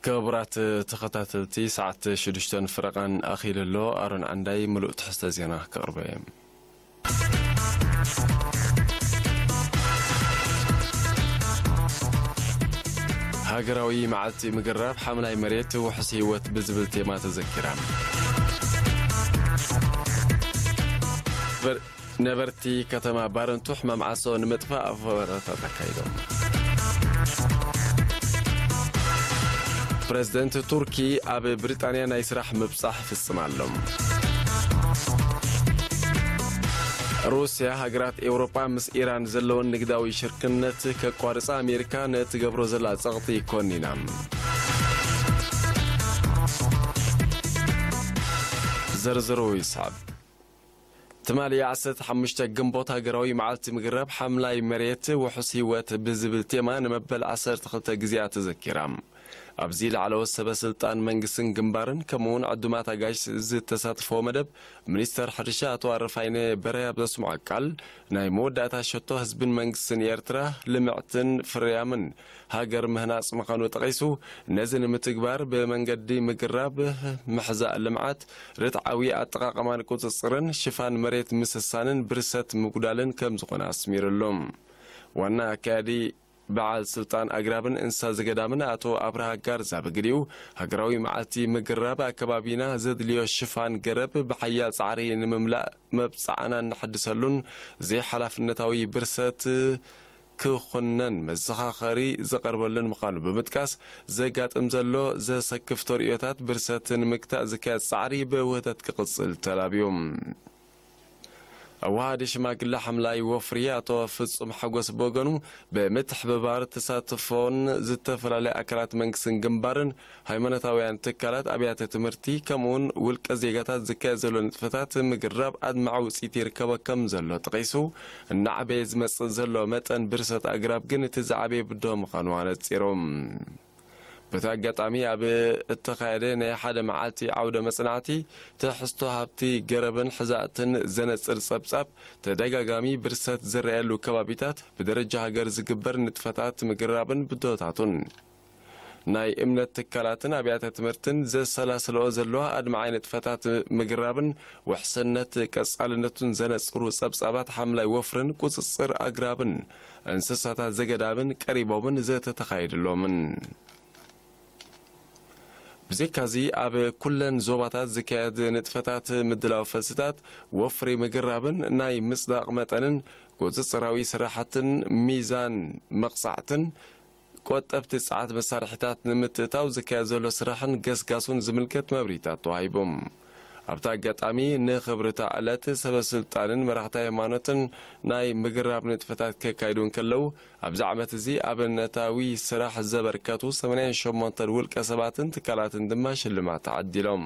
ክቡራት ተኸታተልቲ፣ ሰዓት ሽዱሽተን ፍረቓን ኣኺሉ ኣሎ። ኣሮን ዓንዳይ ምሉእ ትሕዝተ ዜና ከቕርቦ እየ። ሃገራዊ መዓልቲ ምግራብ ሓምላይ መሬት ውሑስ ህይወት ብዝብል ቴማ ተዘኪራ። በር-፣ ነበርቲ ከተማ ባረንቱ ሕማም ዓሶ ንምጥፋእ ወፈራታት ኣካይዶም። ፕረዚደንት ቱርኪ ኣብ ብሪጣንያ ናይ ስራሕ ምብጻሕ ይፍጽም ኣሎ። ሩስያ፣ ሃገራት ኤውሮጳ ምስ ኢራን ዘለወን ንግዳዊ ሽርክነት ከቋርጻ ኣሜሪካ ንእትገብሮ ዘላ ጸቕጢ ኮኒና። ዝርዝሩ ይስዓብ። ትማሊ ዓሰርተ ሓሙሽተ ግንቦት ሃገራዊ መዓልቲ ምግራብ ሓምላይ መሬት ውሑስ ህይወት ብዝብል ቴማ ንመበል ዓሰርተ ክልተ ግዜኣ ተዘኪራ። ኣብዚ ላዕለዎት ሰበ ስልጣን መንግስትን ግንባርን ከምኡውን ዕዱማት ኣጋይሽ ዝተሳተፈዎ መደብ፣ ሚኒስተር ሕርሻ ኣቶ ኣረፋይነ በርሀ ኣብ ዘስምዖ ቃል፣ ናይ መወዳእታ ሸቶ ህዝብን መንግስትን ኤርትራ ልምዕትን ፍርያምን ሃገር ምህናጽ ምዃኑ ጠቒሱ፣ ነዚ ንምትግባር ብመንገዲ ምግራብ፣ ምሕዛእ ልምዓት፣ ርትዓዊ ኣጠቓቕማን ቁጽጽርን ሽፋን መሬት ምስሳንን ብርሰት ምጉዳልን ከም ዝኾነ ኣስሚሩሉ። ዋና ኣካያዲ በዓል ስልጣን ኣግራብን እንስሳ ዘገዳምን ኣቶ ኣብርሃ ጋርዛ ብግዲኡ፣ ሃገራዊ መዓልቲ ምግራብ ኣከባቢና ዘድልዮ ሽፋን ገረብ ብሓያል ጻዕሪ ንምምላእ መብጻዕና እነሐድሰሉን ዘይሓላፍነታዊ ብርሰት ክኹነን መዘኻኸሪ ዝቐርበሉን ምዃኑ ብምጥቃስ፣ ዘጋጥም ዘሎ ዘሰክፍ ተርእዮታት ብርሰት ንምግታእ ዝካየድ ጻዕሪ ብውህደት ክቕጽል ተላብዩ። ኣወሃዲ ሽማግለ ሓምላይ ወፍሪ ኣቶ ፍጹም ሓጎስ ብወገኑ፣ ብምትሕብባር ተሳትፎን ዝተፈላለዩ ኣካላት መንግስትን ግንባርን፣ ሃይማኖታውያን ትካላት፣ ኣብያተ ትምህርቲ፣ ከምኡውን ውልቀ ዜጋታት ዝካየድ ዘሎ ንጥፈታት ምግራብ ኣድማዒ ውፅኢት ይርከቦ ከም ዘሎ ጠቒሱ፣ እናዓበየ ዝመጽእ ዘሎ መጠን ብርሰት ኣግራብ ግን እቲ ዝዓበየ ብድሆ ምዃኑ ኣነጺሩ። በቲ ኣጋጣሚ ኣብ እተኻየደ ናይ ሓደ መዓልቲ ዓውደ መጽናዕቲ፣ ትሕዝቶ ሃብቲ ገረብን ሕዛእትን ዘነጽር ጸብጻብ፣ ተደጋጋሚ ብርሰት ዝረኣየሉ ከባቢታት፣ ብደረጃ ሃገር ዝግበር ንጥፈታት ምግራብን ብድሆታቱን፣ ናይ እምነት ትካላትን ኣብያተ ትምህርትን ዘሰላስለኦ ዘለዋ ኣድማዓይ ንጥፈታት ምግራብን ውሕስነት ቀጻልነቱን ዘነጽሩ ጸብጻባት ሓምላይ ወፍርን ቁጽጽር ኣግራብን እንስሳታት ዘገዳምን ቀሪቦምን ዘተተኻየድሎምን። ብዘይካዚ፣ ኣብ ኩለን ዞባታት ዝካየድ ንጥፈታት ምድላው ፈልስታት፣ ወፍሪ ምግራብን ናይ ምጽዳቕ መጠንን ቁጽጽራዊ ስራሕትን ሚዛን መቕጻዕትን ቆጠብቲ ጸዓት መሳርሒታት ንምትእታው ዝካየድ ዘሎ ስራሕን ገስጋሱን ዝምልከት መብርሂታት ተዋሂቡ። ኣብቲ ኣጋጣሚ፣ ንኽብርታ ዕለት ሰበ ስልጣንን መራሕቲ ሃይማኖትን ናይ ምግራብ ንጥፈታት ከካይዱ እንከለዉ፣ ኣብዚ ዓመት እዚ ኣብነታዊ ስራሕ ዘበርከቱ ሰማንያን ሸሞንተን ውልቀ ሰባትን ትካላትን ድማ ሽልማት ተዓዲሎም።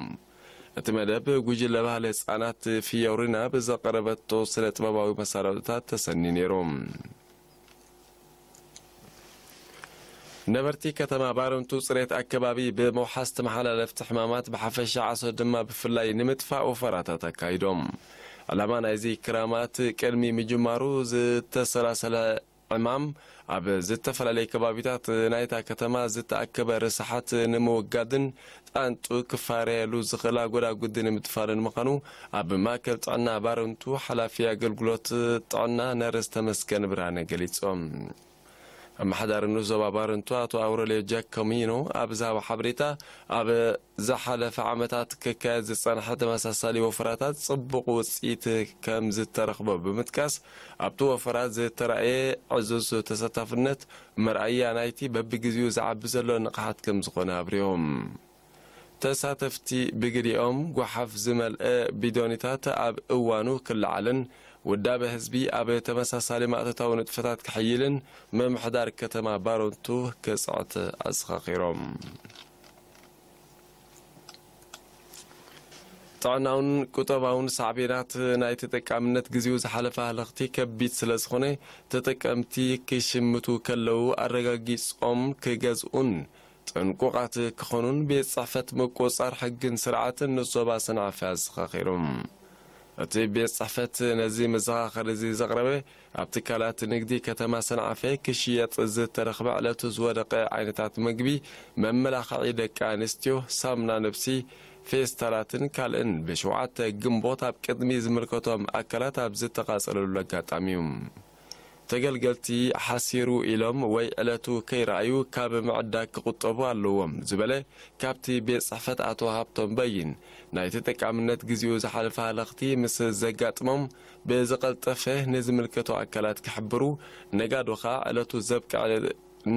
እቲ መደብ፣ ጉጅለ ባህሊ ህጻናት ፊዮሪና ብዘቕረበቶ ስነ ጥበባዊ መሳርዕታት ተሰንዩ ነይሩ። ነበርቲ ከተማ ባረንቱ፣ ጽሬት ኣከባቢ ብምውሓስ ተመሓላለፍቲ ሕማማት ብሓፈሻ፣ ዓሶ ድማ ብፍላይ ንምጥፋእ ወፈራታት ኣካይዶም። ዕላማ ናይዚ ክራማት፣ ቅድሚ ምጅማሩ ዝተሰላሰለ ዕማም፣ ኣብ ዝተፈላለዩ ከባቢታት ናይታ ከተማ ዝተኣከበ ርሳሓት ንምውጋድን ጣንጡ ክፋረየሉ ዝኽእል ኣጎዳጉዲ ንምጥፋልን ምዃኑ፣ ኣብ ማእከል ጥዕና ባረንቱ ሓላፊ ኣገልግሎት ጥዕና ነርስ ተመስገን ብርሃነ ገሊጾም። ኣመሓዳሪ ንኡስ ዞባ ባረንቱ ኣቶ ኣውረልዮ ጃኮሚኖ ኣብ ዝሃቦ ሓበሬታ፣ ኣብ ዝሓለፈ ዓመታት ክካየድ ዝጸንሐ ተመሳሳሊ ወፈራታት ጽቡቕ ውጽኢት ከም ዝተረኽቦ ብምጥቃስ፣ ኣብቲ ወፈራ ዝተራእየ ዕዙዝ ተሳታፍነት መርኣያ ናይቲ በብግዜኡ ዝዓቢ ዘሎ ንቕሓት ከም ዝኾነ ኣብሪሆም። ተሳተፍቲ ብግዲኦም ጓሓፍ ዝመልአ ቢዶኒታት ኣብ እዋኑ ክለዓልን ውዳበ ህዝቢ ኣብ ተመሳሳሊ ማእቶታዊ ንጥፈታት ክሕይልን ምምሕዳር ከተማ ባረንቱ ክጽዕት ኣዘኻኺሮም። ጥዕናውን ቁጠባውን ሳዕቤናት ናይ ተጠቃምነት ግዜኡ ዝሓለፈ ሃለኽቲ ከቢድ ስለ ዝኾነ፣ ተጠቀምቲ ክሽምቱ ከለዉ ኣረጋጊጾም ክገዝኡን ጥንቁቓት ክኾኑን ቤት ጽሕፈት ምቁጽጻር ሕግን ስርዓትን ንዞባ ሰንዓፈ ኣዘኻኺሩ። እቲ ቤት ጽሕፈት ነዚ መዘኻኸሪ እዚ ዘቕረበ፣ ኣብ ትካላት ንግዲ ከተማ ሰንዓፈ ክሽየጥ ዝተረኽበ ዕለቱ ዝወደቐ ዓይነታት ምግቢ፣ መመላኽዒ ደቂ ኣንስትዮ፣ ሳሙና ነብሲ፣ ፌስታላትን ካልእን ብሸውዓተ ግንቦት ኣብ ቅድሚ ዝምልከቶም ኣካላት ኣብ ዝተቓጸለሉ ኣጋጣሚ እዩ። ተገልገልቲ ሓሲሩ ኢሎም ወይ ዕለቱ ከይረኣዩ ካብ ምዕዳግ ክቑጠቡ ኣለዎም ዝበለ ካብቲ ቤት ጽሕፈት ኣቶ ሃብቶም በይን፣ ናይ ተጠቃምነት ግዜኡ ዝሓለፈ ሃለኽቲ ምስ ዘጋጥሞም ብዝቐልጠፈ ንዝምልከቶ ኣካላት ክሕብሩ፣ ነጋዶ ኸኣ ዕለቱ ዘብቅዐ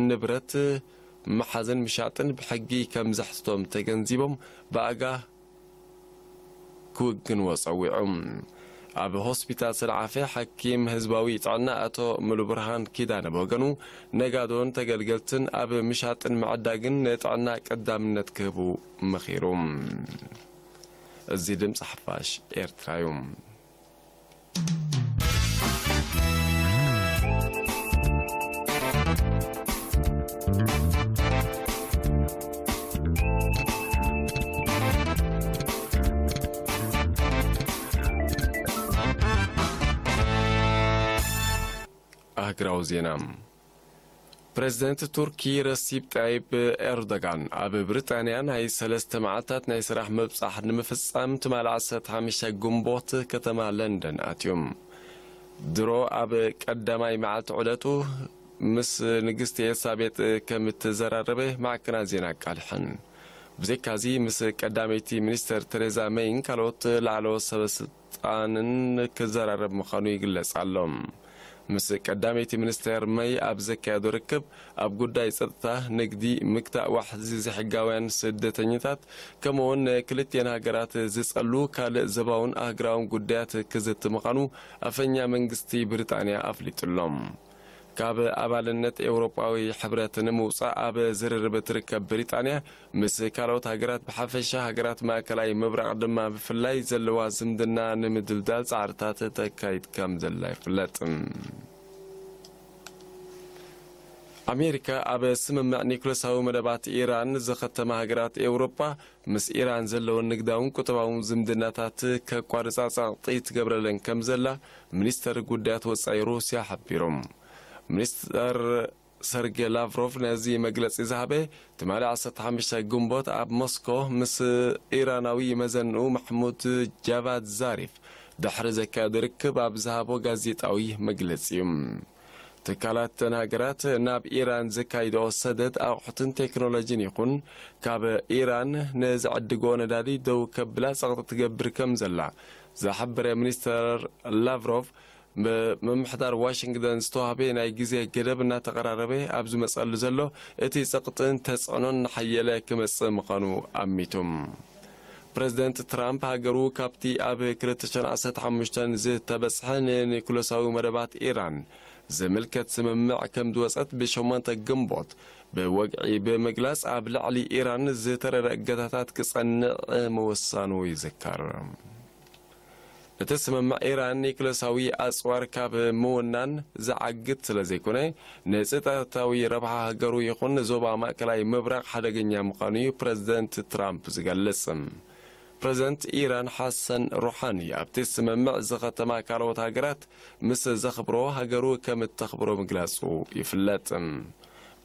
ንብረት ምሓዝን ምሻጥን ብሕጊ ከም ዘሕትቶም ተገንዚቦም ብኣጋ ክውግንዎ ጸዊዑ። ኣብ ሆስፒታል ሰንዓፈ ሓኪም ህዝባዊ ጥዕና ኣቶ ሙሉብርሃን ኪዳነ ብወገኑ፣ ነጋዶን ተገልገልትን ኣብ ምሻጥን ምዕዳግን ንጥዕና ቀዳምነት ክህቡ መኺሩ። እዚ ድምፂ ሓፋሽ ኤርትራ እዩ። ኣህግራዊ ዜና። ፕሬዝደንት ቱርኪ ረሲብ ጣይብ ኤርዶጋን ኣብ ብሪጣንያ ናይ ሰለስተ መዓልታት ናይ ስራሕ ምብጻሕ ንምፍጻም ትማሊ ዓሰርተ ሓሙሽተ ግንቦት ከተማ ለንደን ኣትዮም። ድሮ ኣብ ቀዳማይ መዓልቲ ዑደቱ ምስ ንግስቲ ኤልሳቤጥ ከም እተዘራረበ ማዕከናት ዜና ኣቃሊሐን። ብዘይካዚ ምስ ቀዳመይቲ ሚኒስተር ቴሬዛ መይን ካልኦት ላዕለዎት ሰበ ስልጣንን ክዘራረብ ምዃኑ ይግለጽ ኣሎ። ምስ ቀዳመይቲ ሚኒስተር መይ ኣብ ዘካየዶ ርክብ ኣብ ጉዳይ ጸጥታ፣ ንግዲ፣ ምግታእ ዋሕዚ ዘይሕጋውያን ስደተኛታት ከምኡውን ንክልቲኤን ሃገራት ዝጸሉ ካልእ ዘባውን ኣህግራውን ጉዳያት ክዝቲ ምዃኑ ኣፈኛ መንግስቲ ብሪጣንያ ኣፍሊጡ ኣሎ። ካብ ኣባልነት ኤውሮጳዊ ሕብረት ንምውጻእ ኣብ ዝርርብ እትርከብ ብሪጣንያ፣ ምስ ካልኦት ሃገራት ብሓፈሻ፣ ሃገራት ማእከላይ ምብራቕ ድማ ብፍላይ ዘለዋ ዝምድና ንምድልዳል ጻዕርታት ተካይድ ከም ዘላ ይፍለጥ። ኣሜሪካ ኣብ ስምምዕ ኒውክለሳዊ መደባት ኢራን ዝኸተማ ሃገራት ኤውሮጳ፣ ምስ ኢራን ዘለወን ንግዳውን ቁጠባውን ዝምድናታት ከቋርጻ ጸቕጢ ትገብረለን ከም ዘላ ሚኒስተር ጉዳያት ወጻኢ ሩስያ ሓቢሮም። ሚኒስተር ሰርጌ ላቭሮቭ ነዚ መግለጺ ዝሃበ ትማሊ ዓሰርተ ሓሙሽተ ግንቦት ኣብ ሞስኮ ምስ ኢራናዊ መዘንኡ ማሕሙድ ጃቫድ ዛሪፍ ድሕሪ ዘካየዶ ርክብ ኣብ ዝሃቦ ጋዜጣዊ መግለጺ እዩ። ትካላት እተን ሃገራት ናብ ኢራን ዘካይድኦ ሰደድ ኣቑሑትን ቴክኖሎጂን ይኹን፣ ካብ ኢራን ንዝዕድግኦ ነዳዲ ደው ከብላ ጸቕጢ ትገብር ከም ዘላ ዝሓበረ ሚኒስተር ላቭሮቭ፣ ምምሕዳር ዋሽንግተን ዝተዋህበ ናይ ግዜ ገደብ እናተቐራረበ ኣብ ዝመጸሉ ዘሎ፣ እቲ ጸቕጥን ተጽዕኖን እናሓየለ ክመጽእ ምዃኑ ኣሚቱ። ፕረዚደንት ትራምፕ፣ ሃገሩ ካብቲ ኣብ ክልተ ሽሕን ዓሰርተ ሓሙሽተን ዝተበጽሐ ንኒኩለሳዊ መደባት ኢራን ዝምልከት ስምምዕ ከም ዝወጸት ብሸሞንተ ግንቦት ብወግዒ ብምግላጽ፣ ኣብ ልዕሊ ኢራን ዝተረረ እገዳታት ክጸንዕ ምውሳኑ ይዝከር። እቲ ስምምዕ፣ ኢራን ኒክለሳዊ ኣጽዋር ካብ ምውናን ዝዓግት ስለ ዘይኮነ፣ ንጽጥታዊ ረብሓ ሃገሩ ይኹን ንዞባ ማእከላይ ምብራቕ ሓደገኛ ምዃኑ እዩ ፕረዚደንት ትራምፕ ዝገልጽ። ፕረዚደንት ኢራን ሓሰን ሩሓኒ ኣብቲ ስምምዕ ዝኸተማ ካልኦት ሃገራት ምስ ዘኽብሮ፣ ሃገሩ ከም እተኽብሮ ምግላጹ ይፍለጥ።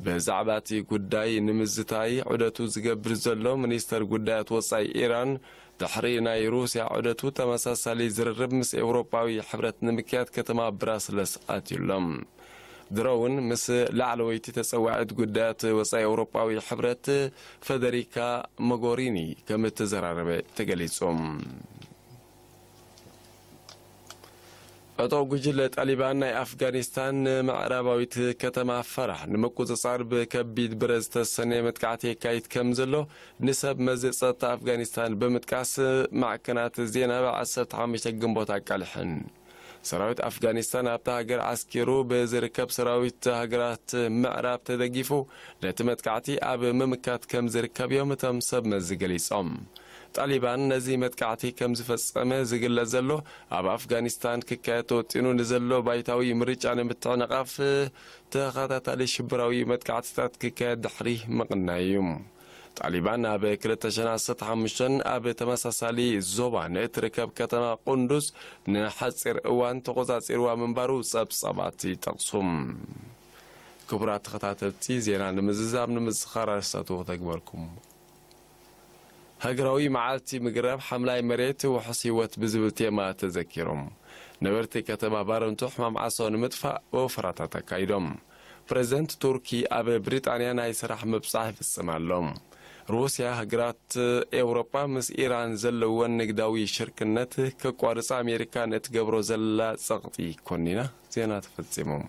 ብዛዕባ እቲ ጉዳይ ንምዝታይ ዑደቱ ዝገብር ዘሎ ሚኒስተር ጉዳያት ወጻኢ ኢራን፣ ድሕሪ ናይ ሩስያ ዑደቱ ተመሳሳሊ ዝርርብ ምስ ኤውሮጳዊ ሕብረት ንምክያድ ከተማ ብራስለስ ኣትዩ ኣሎ። ድሮ እውን ምስ ላዕለወይቲ ተጸዋዒት ጉዳያት ወጻኢ ኤውሮጳዊ ሕብረት ፈደሪካ ሞጎሪኒ ከም እተዘራረበ ተገሊጹ። ዕጡቕ ጉጅለ ጣሊባን ናይ ኣፍጋኒስታን ንምዕራባዊት ከተማ ፈራሕ ንምቁጽጻር ብከቢድ ብረት ዝተሰነየ መጥቃዕቲ የካይድ ከም ዘሎ ንሰብ መዚ ጸጥታ ኣፍጋኒስታን ብምጥቃስ ማዕከናት ዜና ብ15 ግንቦት ኣቃሊሐን። ሰራዊት ኣፍጋኒስታን ኣብታ ሃገር ዓስኪሩ ብዝርከብ ሰራዊት ሃገራት ምዕራብ ተደጊፉ ነቲ መጥቃዕቲ ኣብ ምምካት ከም ዝርከብ እዮም እቶም ሰብ መዚ ገሊጾም። ጣሊባን ነዚ መጥቃዕቲ ከም ዝፈጸመ ዝግለጽ ዘሎ፣ ኣብ ኣፍጋኒስታን ክካየድ ተወጢኑ ንዘሎ ባይታዊ ምርጫ ንምትዕንቓፍ ተኸታታሊ ሽበራዊ መጥቃዕትታት ክካየድ ድሕሪ ምቕናይ እዩ። ጣሊባን ኣብ ክልተ ሽሕን ዓሰርተ ሓሙሽተን ኣብ ተመሳሳሊ ዞባ ንእትርከብ ከተማ ቁንዱዝ ንሓጺር እዋን ተቖጻጺርዋ ምንባሩ ጸብጻባት ይጠቕሱ። ክቡራት ተኸታተልቲ፣ ዜና ንምዝዛም ንምዝኻር ኣርእስታቱ ክተግበርኩም። ሃገራዊ መዓልቲ ምግራብ ሓምላይ መሬት ውሑስ ህይወት ብዝብል ቴማ ተዘኪሮም። ነበርቲ ከተማ ባረንቱ ሕማም ዓሶ ንምጥፋእ ወፈራታት ኣካይዶም። ፕሬዝደንት ቱርኪ ኣብ ብሪጣንያ ናይ ስራሕ ምብጻሕ ይፍጽም ኣሎ። ሩስያ ሃገራት ኤውሮጳ ምስ ኢራን ዘለወን ንግዳዊ ሽርክነት ከቋርጻ ኣሜሪካ ንእትገብሮ ዘላ ጸቕጢ ኮኒና። ዜና ተፈጺሞም።